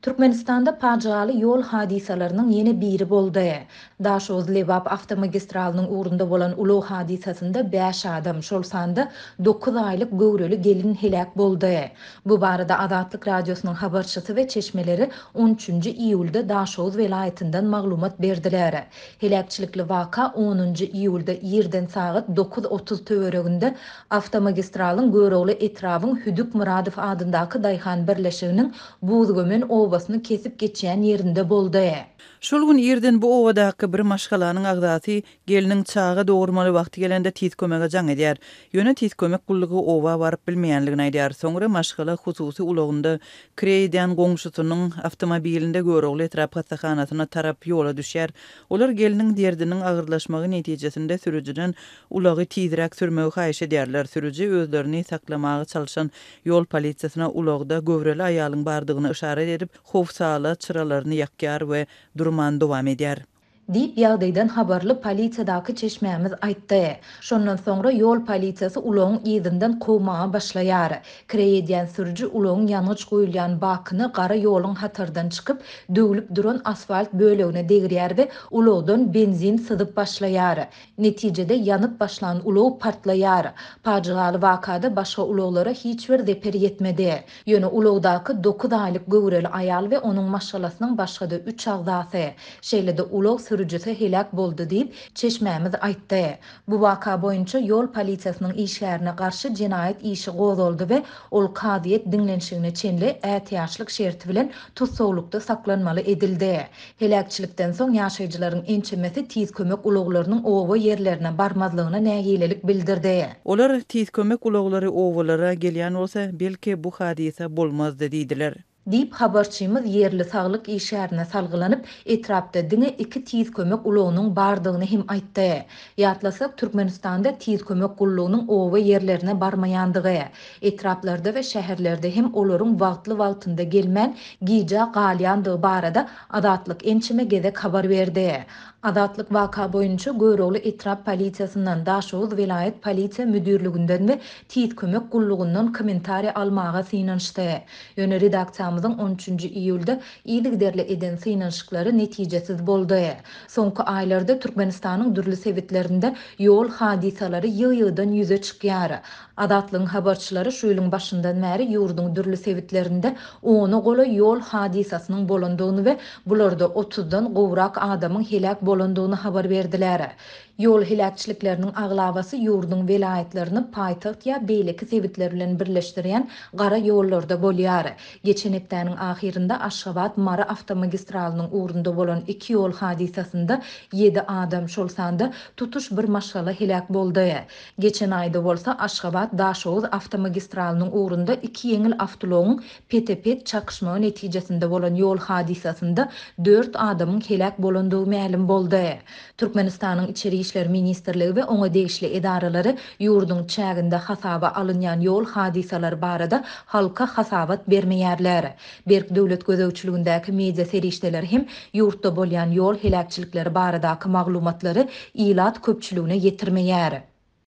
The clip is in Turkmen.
Türkmenistanda pajygaly ýol hadysalarynyň ýene biri boldy. Daşoguz-Lebap awtomagistralynyň ugrunda bolan ulag hadysasynda bäş adam, şol sanda dokuz aýlyk göwreli gelin heläk boldy. Bu barada Azatlyk Radiosynyň habarçysy we çeşmeleri on üçünji iýulda Daşoguz welaýatyndan maglumat berdiler. Heläkçilikli waka onunjy iýulda irden sagat 9:30 töwereginde awtomagistralyň Görogly etrabyň Hüdük Myradow adyndaky daýhan birleşiginiň Buzgömen obasyny kesip geçýän ýerinde boldy. Şol gün irden bu obadaky bir maşgalanyň agzasy gelniň çaga dogurmaly wagty gelende tiz kömege jaň edýär. Ýöne tiz kömek gullugy oba baryp bilmeýänligini aýdýar. Soňra maşgala hususy ulagynda kireý edýän goňşusynyň awtomobilinde Görogly etrap hassahanasyna tarap ýola düşýär. Olar gelniň derdiniň agyrlaşmagy netijesinde sürüjiden ulagy tizräk sürmegi haýyş edýärler. Sürüji özlerini saklamaga çalşan ýol polisiýasyna ulagda göwreli aýalyň bardygyny yşarat edip, howsala çyralaryny ýakýar we durman dowam edýär. Diýip, ýagdaýdan habarly polisiýadaky çeşmämiz aýtdy. Şondan soňra ýol polisiýasy ulagyň yzyndan kowmaga başlaýar. Kireý edýän sürüji ulagyň ýangyç guýulýan bakyny gara ýoluň hatardan çykyp, döwlüp duran asfalt bölegine degirýär we ulagdan benzin syzyp başlaýar. Netijede, ýanyp başlan ulag partlaýar. Pajygaly wakada başga ulaglara hiç bir zeper ýetmedi. Ýöne ulagdaky dokuz aýlyk göwreli aýal we onuň maşgalasynyň başga-da üç agzasy, şeýle-de ulag sürüjisi heläk boldy diýip, çeşmämiz aýtdy. Bu waka boýunça ýol polisiýasynyň işgärine garşy jenaýat işi gozgaldy we ol kazyýet diňlenişigine çenli ätiýaçlyk şerti bilen tussaglykda saklanmaly edildi. Heläkçilikden soň ýaşaýjylaryň ençemesi tiz kömek ulaglarynyň oba ýerlerine barmazlygyna nägilelik bildirdi. Olar tiz kömek ulaglary obalara gelýän bolsa, belki bu hadysa bolmazdy diýdiler. Diýip, habarçymyz ýerli saglyk işgärine salgylanyp, etrapda diňe iki tiz kömek ulagynyň bardygyny hem aýtdy. Ýatlasak, Türkmenistanda tiz kömek gullugynyň oba ýerlerine barmaýandygy, etraplarda we şäherlerde hem olaryň wagtly-wagtynda gelmän, gijä galýandygy barada Azatlyk ençeme gezek habar berdi. Azatlyk waka boýunça Görogly etrap polisiýasyndan, Daşoguz welaýat polisiýa müdirliginden we Tiz kömek gullugyndan kommentariý almaga synanyşdy. Ýöne redaksiýamyzyň on üçünji iýulda yzygiderli eden synanyşyklary netijesiz boldy. Soňky aýlarda Türkmenistanyň dürli sebitlerinde ýol hadysalary ýygy-ýygydan ýüze çykýar. Azatlygyň habarçylary şu ýylyň başyndan bäri ýurduň dürli sebitlerinde ona golaý ýol hadysasynyň bolandygyny we bularda otuzdan gowrak adamyň heläk bolandygyny habar berdiler. Ýol heläkçilikleriniň aglabasy ýurduň welaýatlaryny paýtagt ýa beýleki sebitler bilen birleşdirýän gara ýollarda bolýar. Geçen hepdäniň ahyrynda Aşgabat-Mary awtomagistralynyň ugrunda bolan iki ýol hadysasynda ýedi adam, şol sanda tutuş bir maşgala heläk boldy. Geçen aýda bolsa Aşgabat-Daşoguz awtomagistralynyň ugrunda iki ýeňil awtoulagyň pete-pet çakyşmagy netijesinde bolan ýol hadysasynda dört adamyň heläk bolandygy mälim boldy. Türkmenistanyň Içeri işler ministrligi we oňa degişli edaralary ýurduň çäginde hasaba alynýan ýol hadysalary barada halka hasabat bermeýärler. Berk döwlet gözegçiligindäki media serişdeleri hem ýurtda bolýan ýol heläkçilikleri baradaky maglumatlary ilat köpçüligine ýetirmeýär.